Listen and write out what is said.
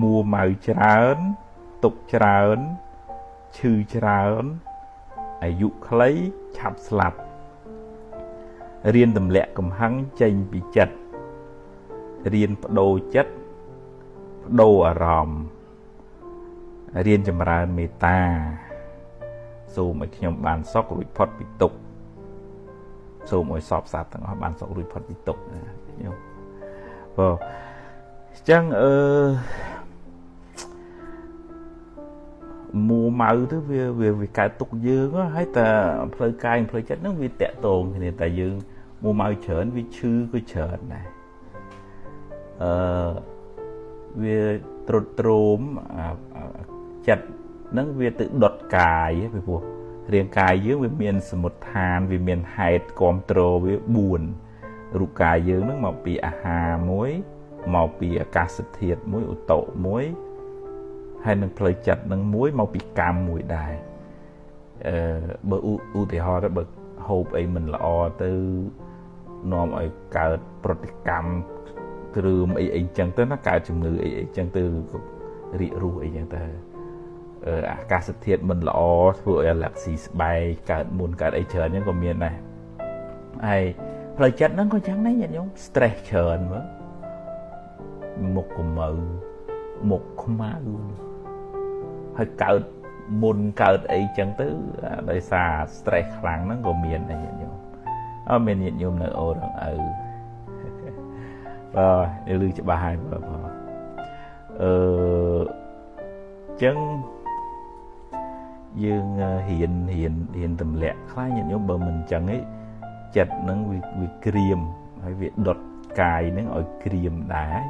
មួម៉ៅច្រើនទុកច្រើនឈឺច្រើនអាយុខ្លីឆាប់ស្លាប់រៀនទម្លាក់កំហឹងចេញពីចិត្តរៀនបដូរចិត្តបដូរអារម្មណ៍រៀនចម្រើនមេត្តាសូមឲ្យខ្ញុំបានសុខរួចផុតពីទុក្ខសូមឲ្យសពសត្វទាំងអស់បានសុខរួចផុតពីទុក្ខខ្ញុំបាទអញ្ចឹងមួម៉ៅទៅវាកើតទុកយើងហើយតែផ្លូវកាយផ្លូវចិត្តហ្នឹងវាតាក់ទងគ្នាតែយើងមួម៉ៅច្រើនវាឈឺក៏ច្រើនដែរវាទ្រុឌទ្រោមចិត្តហ្នឹងវាទៅដុតកាយពីព្រោះរាងកាយយើងវាមានសមុទ្ឋានវាមានហេតុគ្រប់គ្រងវា4រូបកាយយើងហ្នឹងមកពីអាហារមួយមកពីអាកាសធាតុមួយឧតុមួយហើយនឹងផ្លូវចិត្តនឹងមួយមកពីកម្មមួយដែរបើឧទាហរណ៍ទៅបើហូបអីមិនល្អទៅនាំឲ្យកើតប្រតិកម្មគ្រើមអីអីចឹងទៅណាកើតជំងឺអីអីចឹងទៅរាករូសអីចឹងទៅអាកាសធាតុមិនល្អធ្វើឲ្យអាឡែស៊ីស្បែកកើតមុនកើតអីច្រើនចឹងក៏មានដែរហើយផ្លូវចិត្តហ្នឹងក៏ចឹងដែរញាតិញោម stress ច្រើនមើលមុខកម្ៅមុខខ្មៅហើយកើតមុនកើតអីចឹងទៅដោយសារ stress ខ្លាំងហ្នឹងក៏មានដែរញាតិញោមអត់មានញាតិញោមនៅអូរងឪបាទឮច្បាស់ហើយបាទចឹងយើងរៀនទម្លាក់ខ្លះញាតិញោមបើមិនចឹងឯងចិត្តហ្នឹងវាក្រៀមហើយវាដុតកាយហ្នឹងឲ្យក្រៀមដែរ